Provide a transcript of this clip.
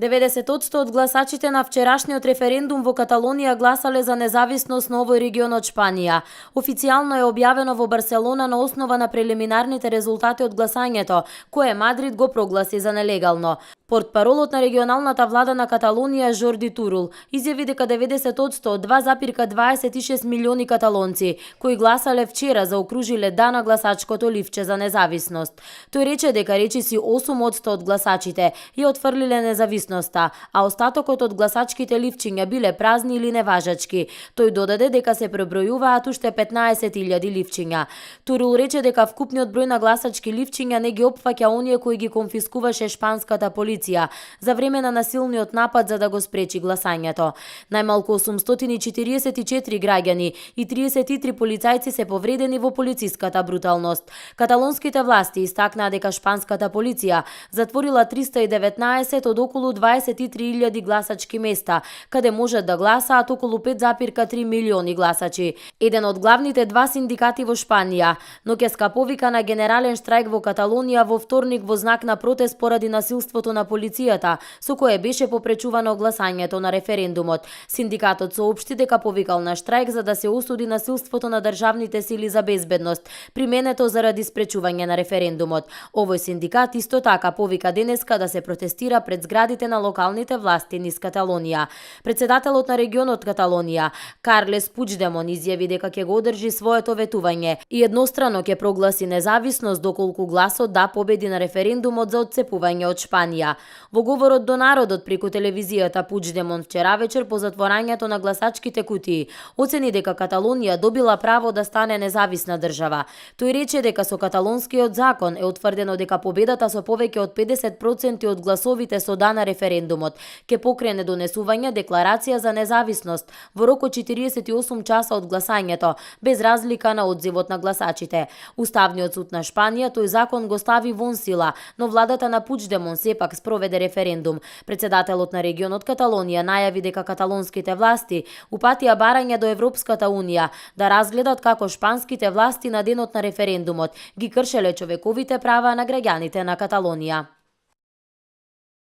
90% од гласачите на вчерашниот референдум во Каталонија гласале за независност на овој регион од Шпанија. Официјално е објавено во Барселона на основа на прелиминарните резултати од гласањето, кое Мадрид го прогласи за нелегално. Портпаролот на регионалната влада на Каталонија Жорди Турул изјави дека 90% 2,26 милиони каталонци кои гласале вчера заокружиле да на гласачкото ливче за независност. Тој рече дека речиси 8% од гласачите ја отфрлиле независноста, а остатокот од гласачките ливчиња биле празни или неважачки. Тој додаде дека се пребројуваат уште 15.000 ливчиња. Турул рече дека вкупниот број на гласачки ливчиња не ги опфаќа оние кои ги конфискуваше шпанската полиција за време на насилниот напад за да го спречи гласањето. Најмалку 844 граѓани и 33 полицајци се повредени во полициската бруталност. Каталонските власти истакнаа дека шпанската полиција затворила 319 од околу 23.000 гласачки места, каде можат да гласаат околу 5,3 милиони гласачи. Еден од главните два синдикати во Шпанија, ноќеска повика на генерален штрајк во Каталонија во вторник во знак на протест поради насилството на полицијата, со кое беше попречувано гласањето на референдумот. Синдикатот соопшти дека повикал на штрајк за да се осуди насилството на државните сили за безбедност, применето заради спречување на референдумот. Овој синдикат исто така повика денеска да се протестира пред зградите на локалните власти низ Каталонија. Председателот на регионот Каталонија, Карлес Пучдемон, изјави дека ќе го одржи своето ветување и еднострано ќе прогласи независност доколку гласот да победи на референдумот за отцепување од Шпанија. Во говорот до народот преку телевизијата Пучдемон вчера вечер по затворањето на гласачките кутии оцени дека Каталонија добила право да стане независна држава. Тој рече дека со каталонскиот закон е утврдено дека победата со повеќе од 50% од гласовите со да на референдумот ќе покрене донесување декларација за независност во рок од 48 часа од гласањето, без разлика на одзивот на гласачите. Уставниот суд на Шпанија тој закон го стави вон сила, но владата на Пучдемон сепак спроведе референдум. Председателот на регионот Каталонија најави дека каталонските власти упатија барање до Европската унија да разгледат како шпанските власти на денот на референдумот ги кршеле човековите права на граѓаните на Каталонија.